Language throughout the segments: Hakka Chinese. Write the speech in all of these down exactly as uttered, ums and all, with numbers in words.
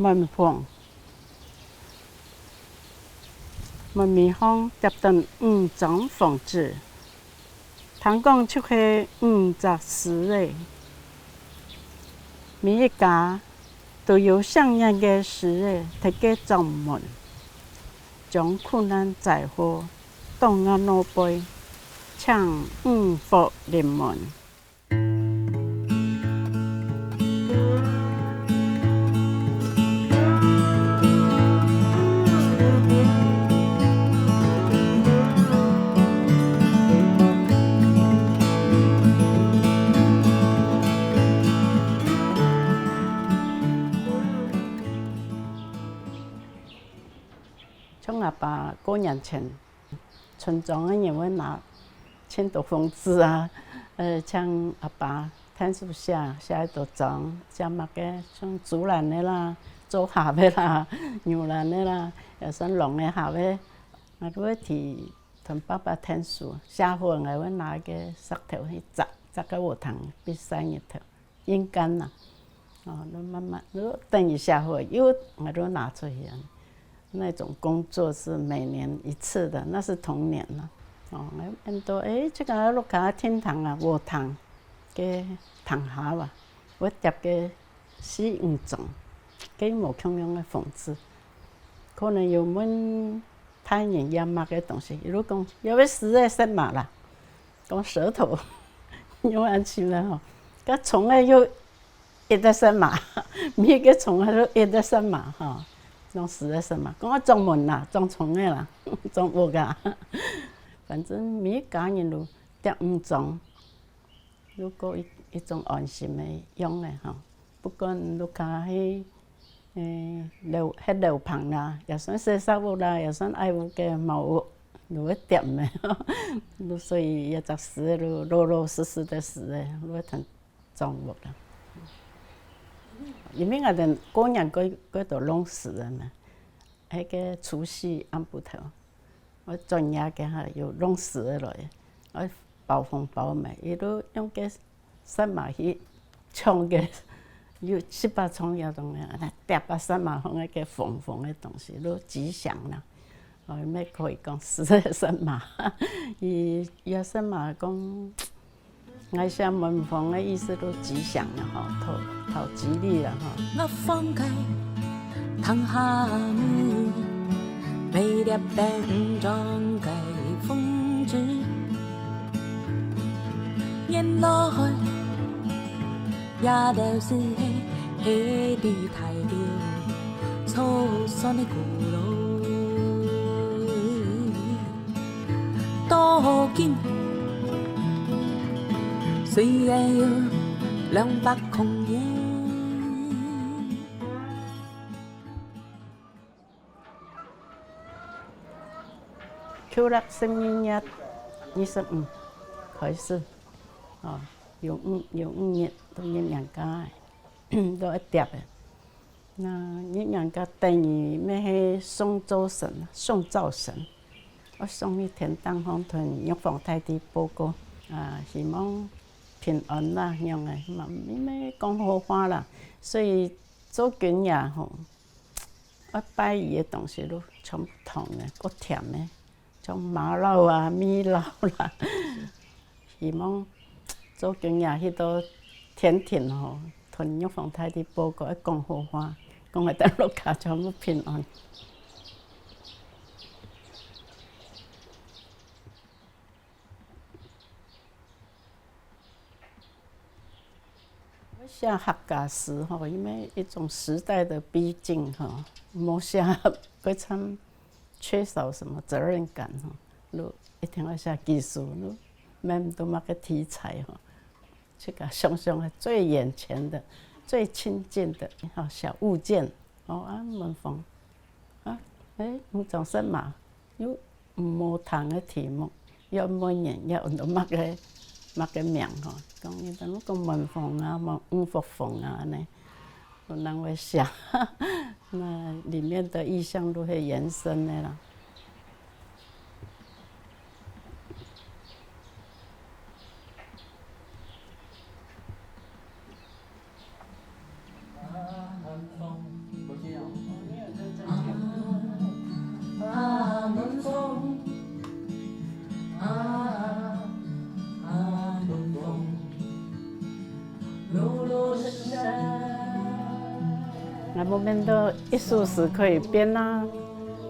門縫，門楣項貼等五張紅紙，聽講就係五隻師仔。每一家都有姓名个師仔在該掌門，將苦難災禍擋啊腦背，請五福臨門。 像阿爸過年前，村莊个人會拿盡多紅紙啊，呃，請阿爸𢯭手寫，寫一多張，寫麼个，像豬欄个啦，豬篋个啦，牛欄个啦，也算狼个篋个。𠊎都會替同爸爸𢯭手，寫好𠊎會拿个石頭去砸，砸个禾埕，必曬日頭。 陰乾啦。哦，就慢慢，就等一下後，又，𠊎就拿出去啊。那種工作是每年一次的，那是童年了。哦，𠊎看到，誒，這個屋下廳堂啊，禾埕个廳下啊，會貼个四五張，个無共樣个紅紙。可能有問大人要麼个東西，佢就講，要不要十二生嘛啦。 講舌頭，用恁樣啦吼。該蟲仔又一隻生嘛，每個蟲仔都一隻生嘛吼，用十二生嘛。講啊，掌門啦，掌蟲仔啦，掌屋啊，反正每一家人都貼五張，就過一，一種安心个樣仔吼。不管屋下係 誒，樓，歇樓棚啦，也算細石屋啦，也算矮屋个茅屋，就會貼个。所以這隻字就老老實實个字，就會同掌握啦。因為𠊎等過年過，過到弄事个嘛，該個除夕暗晡頭， 𠊎轉爺該下有弄事个來，𠊎包紅包嘛，佢就用該雪麻去搶个，有七八張這種个，貼啊雪麻紅个該紅紅个東西，就吉祥啦。哦，乜可以講係雪麻，佢，佢雪麻講， 𠊎寫門房个意思都吉祥了吼，討，討吉利了吼。 舊曆十二月二十五開始，哦，有五，有五日都入年假个，都愛貼个。 那入年假等於乜係送灶神，送灶神，愛送去天頂項同玉皇大帝報告，啊，希望平安啦，恁樣个，嘛，乜講好話啦。所以灶君爺吼，愛拜佢个東西都全部糖个，過甜个。 像麻荖啊、米荖啦。希望灶君爺去到天庭吼，同玉皇大帝報告，愛講好話，講𠊎兜屋下全部平安。 寫客家詩吼，因為一種時代的逼近吼，無寫會像缺少什麼責任感吼，就一定愛寫技術，就毋知麼个題材吼，自家想想最眼前的、最親近的，吼，小物件，哦，啊，門房，啊，誒，五張雪麻， 又無聽个題目，又問人，又問到麼个，麼个名吼，講你等講門房啊，麼五福房啊恁呢，有人會寫，那裡面的意象都會延伸的啦。無面對一首詩可以編啊，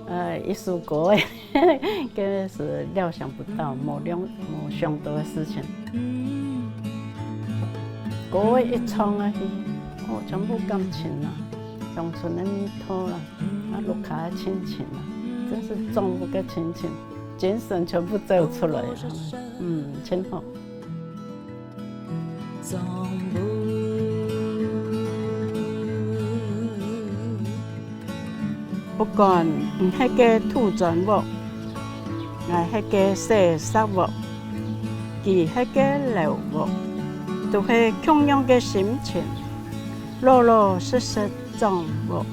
呃，一首歌，這是料想不到，無料無想到个事情。歌一唱下去，哦，全部感情啊，鄉村个味道啦，啊，屋下个親情啊，真是莊屋个親情，精神全部走出來啊，嗯，真好。 不管你係个土磚屋，𠊎係个細石屋，佢係个樓屋，都係共樣个心情，老老實實掌屋。